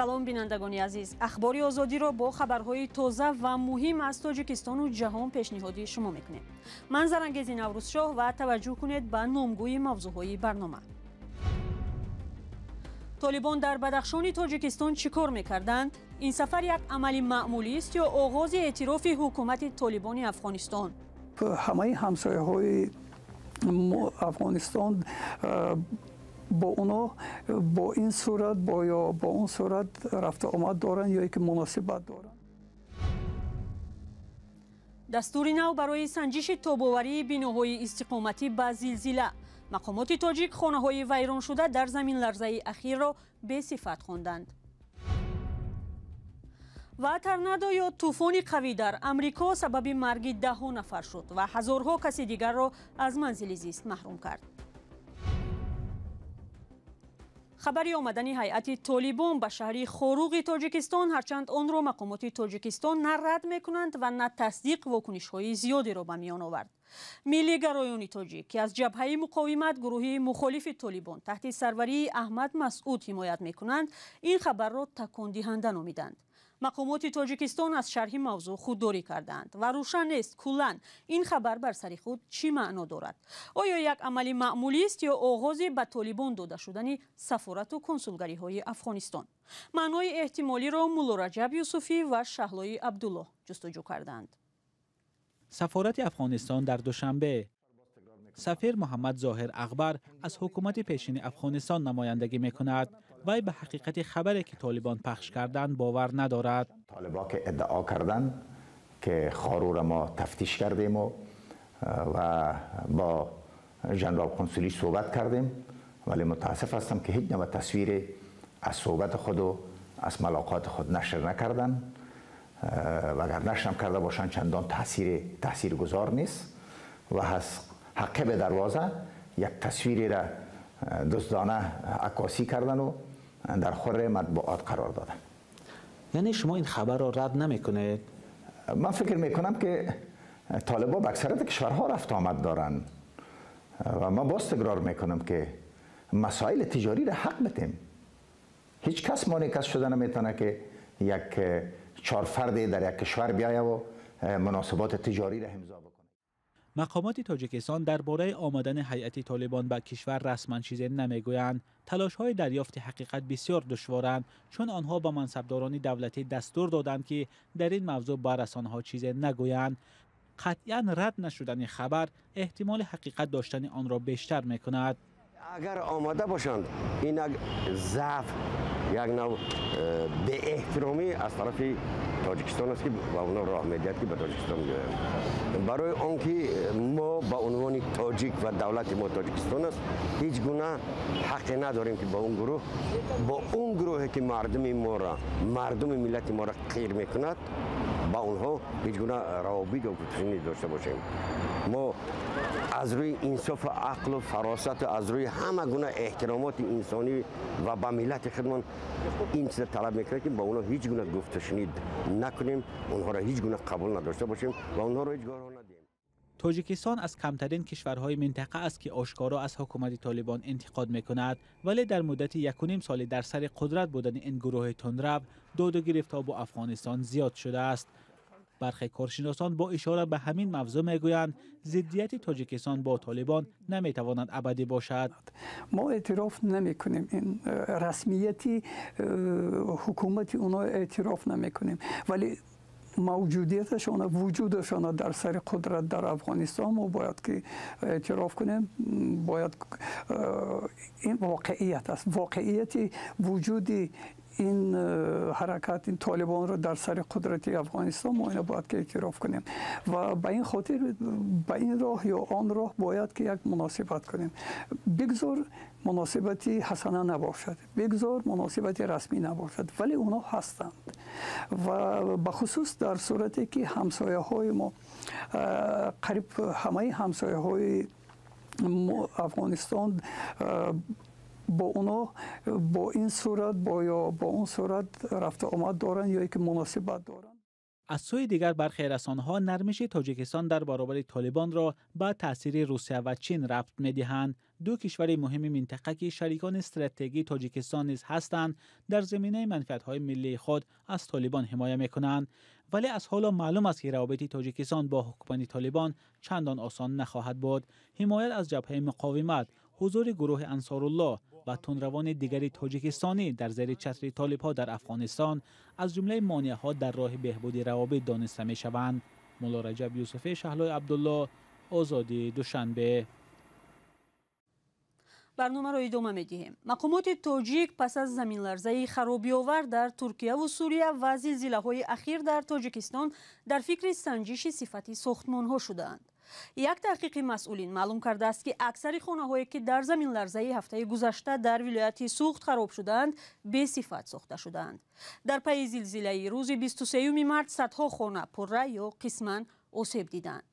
Салом, бинандагони азиз. Ахбори Озодиро бо хабарҳои тоза ва муҳим аз Тоҷикистону ҷаҳон пешниҳоди шумо мекунем. Ман Зарангези Наврӯзшоҳ ва таваҷҷӯҳ кунед ба номгӯи мавзӯъҳои барнома. Толибон дар Бадахшони Тоҷикистон чӣ кор мекарданд? Ин сафар як амали маъмулист ё оғози эътирофи ҳукумати Толибони Афғонистон? Ҳамаи ҳамсояҳои Афғонистон бо оно бо ин сурат бо ё бо он сурат рафту омад доранд ё ки муносибат доранд. Дастури нав барои санҷиши тобоварии биноҳои истиқоматӣ ба зилзила. Мақомоти тоҷик хонаҳои вайроншуда дар заминларзаи ахирро бесифат хонданд. Ва торнадо ё тӯфони қавӣ дар Амрико сабаби марги даҳҳо нафар шуд ва ҳазорҳо каси дигарро аз манзили зист маҳрум кард. Хабари омадани ҳайати Толибон ба шаҳри Хоруғи Тоҷикистон, ҳарчанд онро мақомоти Тоҷикистон на рад мекунанд ва на тасдиқ, вокунишҳои зиёдеро ба миён овард. Миллигароёни тоҷик, ки аз ҷабҳаи муқовимат, гурӯҳи мухолифи Толибон таҳти сарварии Аҳмад Масъуд ҳимоят мекунанд, ин хабарро такондиҳанда номиданд. Мақомоти Тоҷикистон аз шарҳи мавзӯъ худдорӣ карданд ва рӯшан нест куллан ин хабар бар сари худ чӣ маъно дорад. Оё як амали маъмулист ё оғози ба Толибон дода шудани сафорату консулгариҳои Афғонистон? Маънои эҳтимолиро Мулло Раҷаб Юсуфӣ ва Шаҳлои Абдуллоҳ ҷустуҷӯ карданд. Сафорати Афғонистон дар Душанбе. Сафир Муҳаммад Зоҳир Акбар аз ҳукумати пешини Афғонистон намояндагӣ мекунад. Вай ба ҳақиқати хабаре ки Толибон пахш карданд бовар надорад. Толибон ки иддао карданд ки Хоруғро мо тафтиш кардем ва бо ҷанрал консулӣ суҳбат кардем, вале мутаассиф ҳастам ки ҳеҷ навъ тасвире аз суҳбати худ ва аз мулоқоти худ нашр накарданд ва агар нашрам карда бошанд, чандон таъсиргузор нест ва аз ҳаққи дарвоза як тасвиреро дуздона аккосӣ кардан ва дар хӯри матбуот қарор доданд. Яъне шумо ин хабарро рад намекунед? Ман фикр мекунам ки толибон ба аксарияти кишварҳо рафту омад доранд ва ман боз такрор мекунам ки масоили тиҷориро ҳақ бидем. Ҳеҷ кас монеъ кас шуда наметавонад ки як чор фарде дар як кишвар биёяд ва муносиботи тиҷориро имзо бикунад. Мақомоти Тоҷикистон дар бораи омадани ҳайати Толибон ба кишвар расман чизе намегӯянд. Талошҳои дарёфти ҳақиқат бисёр душворанд, чун онҳо ба мансабдорони давлатӣ дастур доданд, ки дар ин мавзӯъ ба расонаҳо чизе нагӯянд. Қатъиян рад нашудани хабар эҳтимоли ҳақиқат доштани онро бештар мекунад. Агар омода бошанд, ин як заъф, як нав беэҳтиромӣ аз тарафи Тоҷикистон аст, ки ба онҳо роҳ медиҳад, ки ба Тоҷикистон биёянд. Барои он ки мо ба унвони тоҷик ва давлати мо Тоҷикистон аст, ҳеҷ гуна ҳаққе надорем, ки бо он гурӯҳе ки мардуми моро, мардуми миллати моро қир мекунад, ба онҳо ҳеҷ гуна равобит ё гуфтушунид дошта бошем. Мо аз рӯи инсофу ақлу фаросату аз рӯи ҳама гуна эҳтиромоти инсонӣ ва ба миллати худмон ин чиза талаб мекунем, ки ба онҳо ҳеҷ гуна гуфтушунид накунем, онҳоро ҳеҷ гуна қабул надошта бошем ва онҳоро ҳеҷ гоҳ роҳ надиҳем. Тоҷикистон аз камтарин кишварҳои минтақа аст, ки ошкоро аз ҳукумати Толибон интиқод мекунад, вале дар муддати 1.5 соли дар сари қудрат будани ин гурӯҳи тундрав доду гирифтҳо бо Афғонистон зиёд шудааст. Бархе коршиносон бо ишора ба ҳамин мавзӯъ мегӯянд, зиддияти Тоҷикистон бо Толибон наметавонад абадӣ бошад. Мо эътироф намекунем, ин расмияти ҳукумати онҳо эътироф намекунем, вале мавҷудияташона, вуҷудашона дар сари қудрат дар Афғонистон мо бояд ки эътироф кунем. Бояд, ин воқеият аст, воқеияти вуҷуди ин ҳаракат, ин толибонро дар сари қудрати Афғонистон мо ина бояд ки эътироф кунем ва ба ин хотир ба ин роҳ ё он роҳ бояд ки як муносибат кунем. Бигзор муносибати ҳасана набошад, бигзор муносибати расмӣ набошад, вале онҳо ҳастанд ва бахусус дар сурате ки ҳамсояҳои мо, қариб ҳамаи ҳамсояҳои Афғонистон бо оно бо ин сурат бо ё бо он сурат рафту омад доранд ё ки муносибат доранд. Аз сӯи дигар, бархе расонаҳо нармиши Тоҷикистон дар баробари Толибонро ба таъсири Русия ва Чин рабт медиҳанд. Ду кишвари муҳими минтақа, ки шарикони стратегии Тоҷикистон низ ҳастанд, дар заминаи манфиатҳои миллии худ аз Толибон ҳимоя мекунанд. Вале аз ҳоло маълум аст, ки равобити Тоҷикистон бо ҳукумати Толибон чандон осон нахоҳад буд. Ҳимоят аз ҷабҳаи муқовимат, ҳузури гурӯҳи Ансоруллоҳ ва тундравони дигари тоҷикистонӣ дар зери чатри толибҳо дар Афғонистон аз ҷумлаи монеаҳо дар роҳи беҳбуди равобит дониста мешаванд. Мулло Раҷаб Юсуфӣ, Шаҳлои Абдулло, Озодӣ, Душанбе. Барномаро идома медиҳем. Мақомоти тоҷик пас аз заминларзаи харобиовар дар Туркияву Сурия ва зилзилаҳои ахир дар Тоҷикистон дар фикри санҷиши сифати сохтмонҳо шудаанд. Як таҳқиқи масъулин маълум кардааст, ки аксари хонаҳое, ки дар заминларзаи ҳафтаи гузашта дар вилояти Суғд хароб шудаанд, бесифат сохта шудаанд. Дар пайи зилзилаи рӯзи 23 март садҳо хона пурра ё қисман осеб диданд.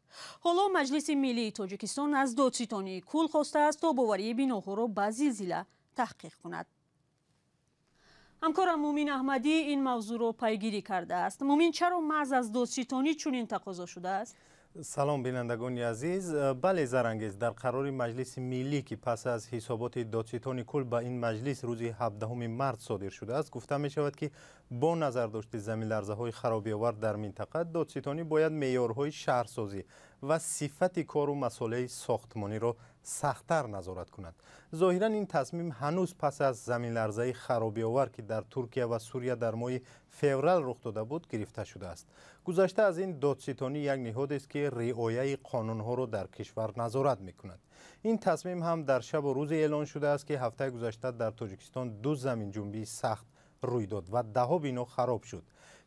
Ҳоло Маҷлиси миллии Тоҷикистон аз додситонии кул хостааст, то боварии биноҳоро ба зилзила таҳқиқ кунад. Ҳамкорам Мумин Аҳмадӣ ин мавзӯъро пайгирӣ кардааст. Мумин, чаро маҳз аз додситонӣ чунин тақозо шудааст? Салом, бинандагони азиз. Бале, Зарангез, дар қарори Маҷлиси миллӣ, ки пас аз ҳисоботи додситони кул ба ин маҷлис рӯзи 17 март содир шудааст, гуфта мешавад, ки бо назардошти заминларзаҳои харобиовар дар минтақа додситонӣ бояд меъёрҳои шаҳрсозӣ ва сифати кору масолеҳи сохтмониро сахттар назорат кунад. Зоҳиран ин тасмим ҳанӯз пас аз заминларзаи харобиовар, ки дар Туркия ва Сурия дар моҳи феврал рух дода буд, гирифта шудааст. Гузашта аз ин, додситонӣ як ниҳодест, ки риояи қонунҳоро дар кишвар назорат мекунад. Ин тасмим ҳам дар шабу рӯзе эълон шудааст, ки ҳафтаи гузашта дар Тоҷикистон ду заминҷунбии сахт рӯй дод ва даҳҳо бино хароб шуд.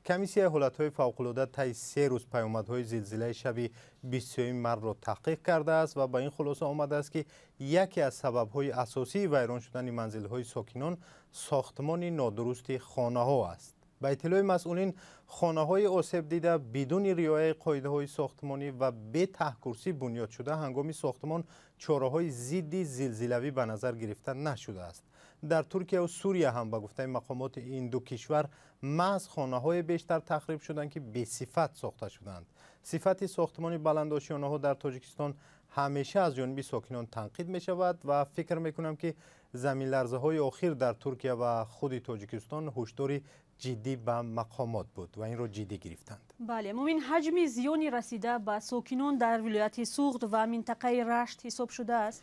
Комиссияи ҳолатҳои фавқулода таи 3 рӯз паёмадҳои зилзилаи шаби 23 мартро таҳқиқ кардааст ва ба ин хулоса омадааст, ки яке аз сабабҳои асосии вайрон шудани манзилҳои сокинон сохтмони нодурусти хонаҳо аст. Ба иттилои масъулин, хонаҳои осебдида бидуни риояи қоидаҳои сохтмонӣ ва бетаҳкурсӣ бунёд шуда, ҳангоми сохтмон чораҳои зидди зилзилавӣ ба назар гирифта нашудааст. Дар Туркияву Сурия ҳам, ба гуфтаи мақомоти ин ду кишвар, маҳз хонаҳое бештар тахриб шуданд, ки бесифат сохта шуданд. Сифати сохтмони баландошёнаҳо дар Тоҷикистон ҳамеша аз ҷониби сокинон танқид мешавад ва фикр мекунам, ки заминларзаҳои охир дар Туркия ва худи Тоҷикистон ҳушдори ҷиддӣ ба мақомот буд ва инро ҷиддӣ гирифтанд. Бале, Мумин, ҳаҷми зиёни расида ба сокинон дар вилояти Суғд ва минтақаи Рашт ҳисоб шудааст?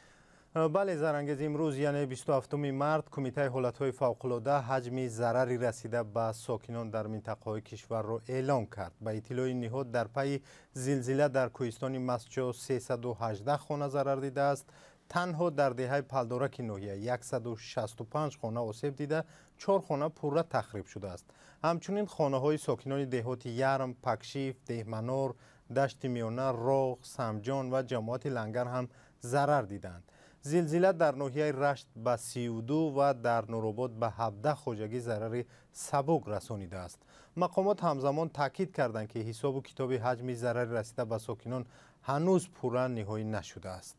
Бале, Зарангез, имрӯз, яъне 27 март, Кумитаи ҳолатҳои фавқулода ҳаҷми зарари расида ба сокинон дар минтақаҳои кишварро эълон кард. Ба иттилои ниҳод, дар пайи зилзила дар кӯҳистони Мастчо 318 хона зарар дидааст. Танҳо дар деҳаи Палдораки ноҳия 165 хона осеб дида, 4 хона пурра тахриб шудааст. Ҳамчунин хонаҳои сокинони деҳоти Ярм, Пакшиф, Деҳманор, Дашти Миёна, Роғ, Самҷон ва ҷамоати Лангар ҳам зарар диданд. Зилзила дар ноҳияи Рашт ба 32 ва дар Нуробод ба 17 хоҷагӣ зарари сабук расонидааст. Мақомот ҳамзамон таъкид карданд, ки ҳисобу китоби ҳаҷми зарари расида ба сокинон ҳанӯз пурра ниҳоӣ нашудааст.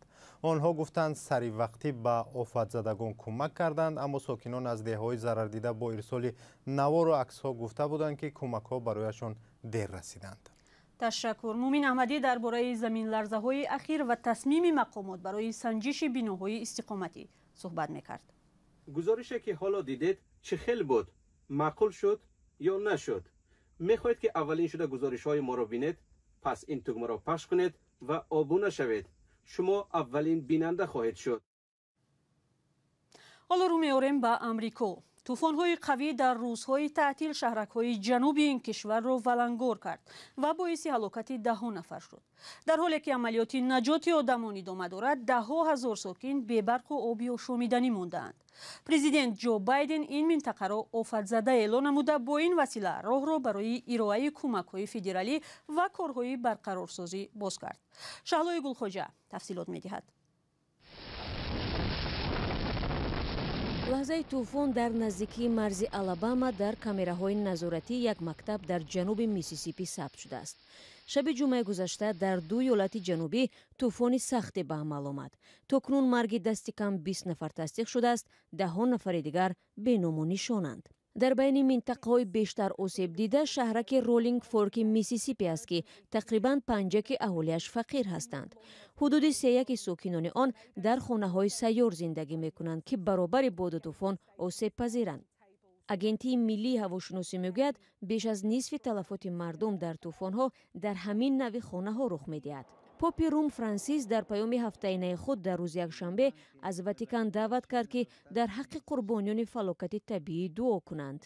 Онҳо гуфтанд, саривақтӣ ба офатзадагон кӯмак карданд, аммо сокинон аз деҳаҳои зарардида бо ирсоли навору аксҳо гуфта буданд, ки кӯмакҳо барояшон дер расиданд. Ташаккур. Мумин Аҳмадӣ дар бораи заминларзаҳои ахир ва тасмими мақомот барои санҷиши биноҳои истиқоматӣ суҳбат мекард. Гузорише, ки ҳоло дидед, чӣ хел буд? Маъқул шуд ё нашуд? Мехоҳед, ки аввалин шуда гузоришҳои моро бинед? Пас ин тугмаро пахш кунед ва обуна шавед. Шумо аввалин бинанда хоҳед шуд. Ҳоло рӯ меорем ба Амрико. Тӯфонҳои қавӣ дар рӯзҳои таътил шаҳракҳои ҷануби ин кишварро валангор кард ва боиси ҳалокати даҳҳо нафар шуд. Дар ҳоле ки амалиёти наҷоти одамон идома дорад, даҳҳо ҳазор сокин бебарқу оби ошомиданӣ мондаанд. Президент Ҷо Байден ин минтақаро офатзада эълон намуда, бо ин васила роҳро барои ироаи кӯмакҳои федералӣ ва корҳои барқарорсозӣ боз кард. Шаҳлои Гулхоҷа тафсилот медиҳад. Лаҳзаи тӯфон дар наздикии марзи Алабама дар камераҳои назоратӣ як мактаб дар ҷануби Миссисипи сабт шудааст. Шаби ҷумъаи гузашта дар ду иёлати ҷанубӣ тӯфони сахте ба амал омад. То кунун марги дасти кам 20 нафар тасдиқ шудааст, даҳҳо нафари дигар беному нишонанд. Дар байни минтақаҳои бештар осебдида шаҳраки Ролинг Форки Миссисипи аст, ки тақрибан панҷаки аҳолиаш фақир ҳастанд. Ҳудуди сеяки сокинони он дар хонаҳои сайёр зиндагӣ мекунанд, ки баробари боду тӯфон осебпазиранд. Агентии миллии ҳавошиносӣ мегӯяд, беш аз нисфи талафоти мардум дар тӯфонҳо дар ҳамин навъи хонаҳо рух медиҳад. Попи Рум Франсис дар паёми ҳафтаинаи худ дар рӯзи якшанбе аз Ватикан даъват кард, ки дар ҳаққи қурбониёни фалокати табиӣ дуо кунанд.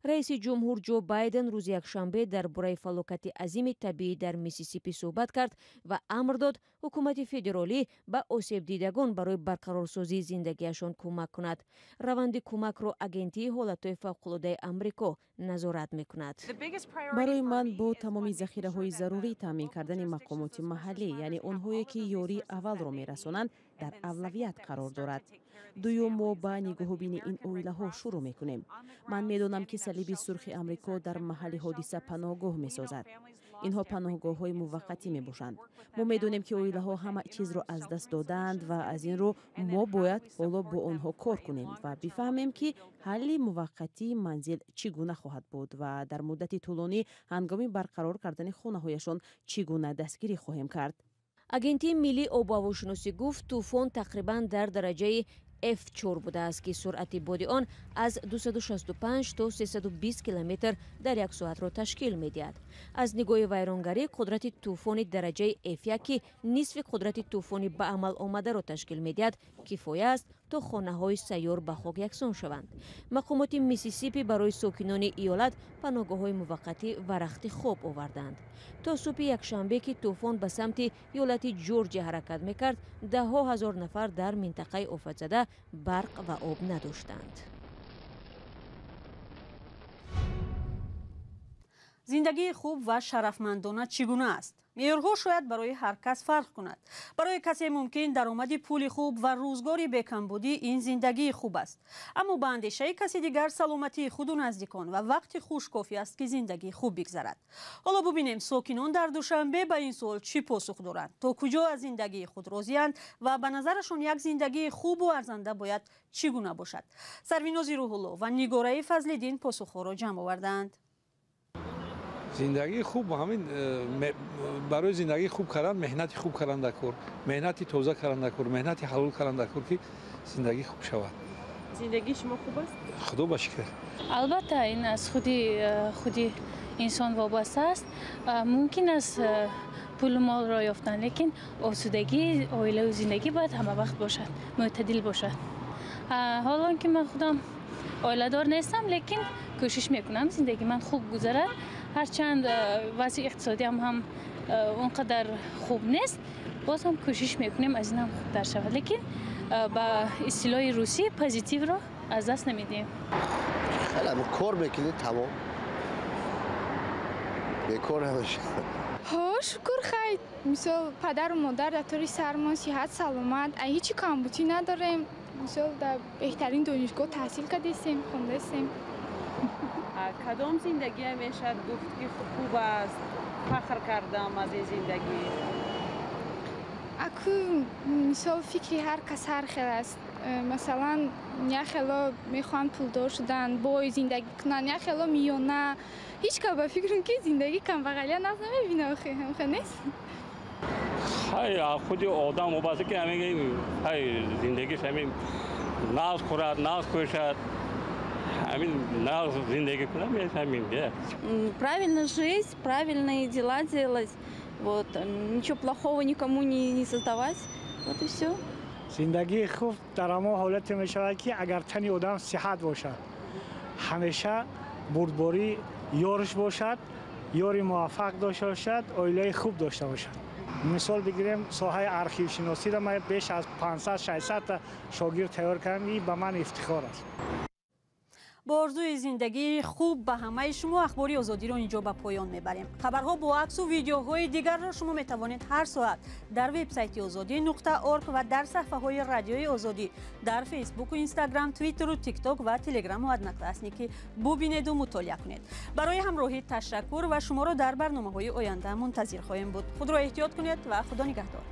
Раиси ҷумҳур Ҷо Байден рӯзи якшанбе дар бораи фалокати азими табиӣ дар Миссисипи суҳбат кард ва амр дод ҳукумати федералӣ ба осебдидагон барои барқарорсозии зиндагиашон кӯмак кунад. Раванди кӯмакро Агентии ҳолатҳои фавқулодаи Амрико назорат мекунад. Барои ман бо тамоми захираҳои зарурӣ таъмин кардани мақомоти маҳаллӣ, яъне онҳое ки ёрии аввалро мерасонанд, дар авлавият қарор дорад. Дуюм, мо ба нигоҳубини ин оилаҳо шурӯъ мекунем. Ман медонам, ки Салиби Сурхи Амрико дар маҳалли ҳодиса паноҳгоҳ месозад. Инҳо паноҳгоҳҳои муваққатӣ мебошанд. Мо медонем, ки оилаҳо ҳама чизро аз даст додаанд ва аз ин рӯ мо бояд ҳоло бо онҳо кор кунем ва бифаҳмем, ки ҳалли муваққатии манзил чӣ гуна хоҳад буд ва дар муддати тӯлонӣ ҳангоми барқарор кардани хонаҳояшон чӣ гуна дастгирӣ хоҳем кард. Агентии миллии обу ҳавошиносӣ гуфт, тӯфон тақрибан дар дараҷаи F4 будааст, ки суръати боди он аз 265 то 320 километр дар як соатро ташкил медиҳад. Аз нигоҳи вайронгарӣ, қудрати тӯфони дараҷаи F1, ки нисфи қудрати тӯфони ба амал омадаро ташкил медиҳад, кифоя аст то хонаҳои сайёр ба хок яксон шаванд. Мақомоти Миссисипи барои сокинони иёлат паноҳгоҳҳои муваққатӣ ва рахти хоб оварданд. То субҳи якшанбе, ки тӯфон ба самти иёлати Ҷорҷия ҳаракат мекард, даҳҳо ҳазор нафар дар минтақаи офатзада барқ ва об надоштанд. Зиндагии хуб ва шарафмандона чӣ гуна аст? Меъёрҳо шояд барои ҳар кас фарқ кунад. Барои касе мумкин даромади пули хуб ва рӯзгори бекамбудӣ ин зиндагии хуб аст. Аммо ба андешаи каси дигар саломатии худу наздикон ва вақти хуш кофӣ аст, ки зиндагии хуб бигзарад. Ҳоло бубинем, сокинон дар Душанбе ба ин суол чӣ посух доранд, то куҷо аз зиндагии худ розианд ва ба назарашон як зиндагии хубу арзанда бояд чӣ гуна бошад. Сарвинози Рӯҳулло ва Нигораи Фазлиддин посухҳоро ҷамъ овардаанд. Зиндагии хуб ҳамин барои зиндагии хуб кардан меҳнати хуб кардан дар кор, меҳнати тоза кардан дар кор, меҳнати ҳалол кардан дар кор, ки зиндагӣ хуб шавад. Зиндагии шумо хуб аст? Худо ба шукр. Албатта, ин аз худи инсон вобаста аст. Мумкин аст пулу молро ёфтан, лекин осудагии оилаву зиндагӣ бояд ҳама вақт бошад, мӯътадил бошад. Ҳолон ки ман худам оиладор нестам, лекин кӯшиш мекунам зиндагии ман хуб гузарад. Ҳарчанд вазъи иқтисодиам ҳам он қадар хуб нест, боз ҳам кӯшиш мекунем аз ин ҳам хубтар шавад, лекин ба истилоҳи русӣ позитивро аз даст намедиҳем. Хеле кор мекунӣ, тамом, бекор намешавад. Ҳо, шукр, хай. Мисол, падару модар дар тори сармон, сиҳат, саломат, ҳечи камбудӣ надорем. Мисол, дар беҳтарин донишгоҳ таҳсил кардесем, хондасем. Кадом зиндагие мешавад гуфт, ки хуб аст, фахр кардам аз ин зиндагӣ? Аку, мисол, фикри ҳар кас ҳар хел аст. Масалан, як хело мехоҳанд пулдор шудан, бой зиндагӣ кунанд, як хело миёна. Ҳеҷ кас ба фикрам, ки зиндагӣ камбағалия нағз намебина, охи, ҳамхел нест? Хай, худи одам вобаста, ки ҳамин хай зиндагиш ҳамин нағз хӯрад, нағз пӯшад, ҳамин нағз зиндагӣ кунад, ҳамин. Правильно жить, правильные дела делать, вот, ничего плохого никому не создавать, вот и все. Зиндагии хуб дар ҳамон ҳолате мешавад, ки агар тани одам сиҳат бошад, ҳамеша бурдборӣ ёрш бошад, ёри муваффақ дошта бошад, оилаи хуб дошта бошад. Мисол бигирем, соҳаи архившиносиро ман беш аз 500-600 та шогирд тайёр кардам, ин ба ман ифтихор аст. Бо орзуи зиндагии хуб ба ҳамаи шумо Ахбори Озодиро инҷо ба поён мебарем. Хабарҳо бо аксу видеоҳои дигарро шумо метавонед ҳар соат дар вебсайти озодӣ.орг ва дар саҳифаҳои Радиои Озодӣ дар Фейсбуку, Инстаграм, Твиттеру, Тикток ва Телеграму Одноклассники бубинеду мутолиа кунед. Барои ҳамроҳӣ ташаккур ва шуморо дар барномаҳои оянда мунтазир хоҳем буд. Худро эҳтиёт кунед ва Худо нигаҳдор.